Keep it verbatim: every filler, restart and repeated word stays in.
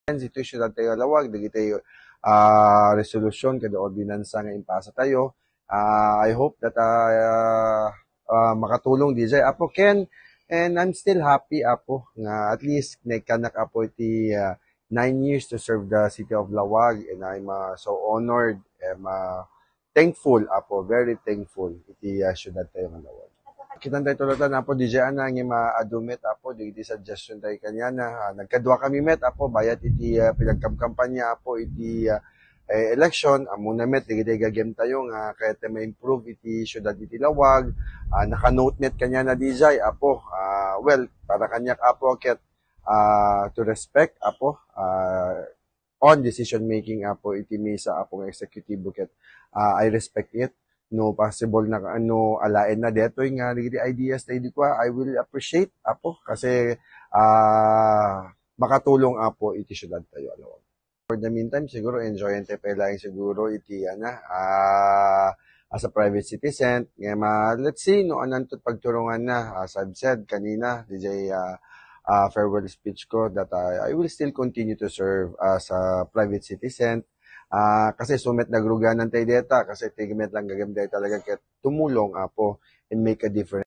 Iti siudad tayo a Laoag, dagiti, ah, resolution kada ordinansa nga impasa tayo. Ah, I hope that, ah, ah, makatulong diay, Apo Ken. And I'm still happy, Apo, nga at least naikkanak, Apo, iti, ah, nine years to serve the city of Laoag, and I'm, ah, so honored, I'm, ah, thankful, Apo, very thankful iti, ah, siudad tayo nga Laoag. Kitan tayo tulatan, Apo, diay, ana, nga maadu met, Apo, dagiti suggestion tayo kaniana. Ah, nagkadua kami met, Apo, bayat iti, ah, pinagkamkampanya, Apo, iti, ah, eh, election, ammona met, dagiti gagem tayo nga kayat tayo ma-improve iti siudad iti Laoag. Ah, naka-note met kaniana diay, Apo. Ah, well, para kaniak, Apo, ket, ah, to respect, Apo, ah, on decision making, Apo, iti maysa, Apo, nga executibo ket, ah, I respect it. No possible na, no alaenna detoy nga dagiti ideas tayo di kua, I will appreciate, Apo, kasi, ah, makatulong, Apo, iti siudad tayo a Laoag. For the meantime, siguro enjoyan tayo pay laeng siguro iti, ana, ah, as a private citizen. Nga ma-, let's see, no, ananto ti pagturunganna. As I've said kanina, diay, ah, ah, farewell speech ko, that I, I will still continue to serve as a private citizen. Ah, kasi isu met nagrugian tayo dita, kasi ti met lang gagem tayo talaga ket tumulong, Apo, and make a difference.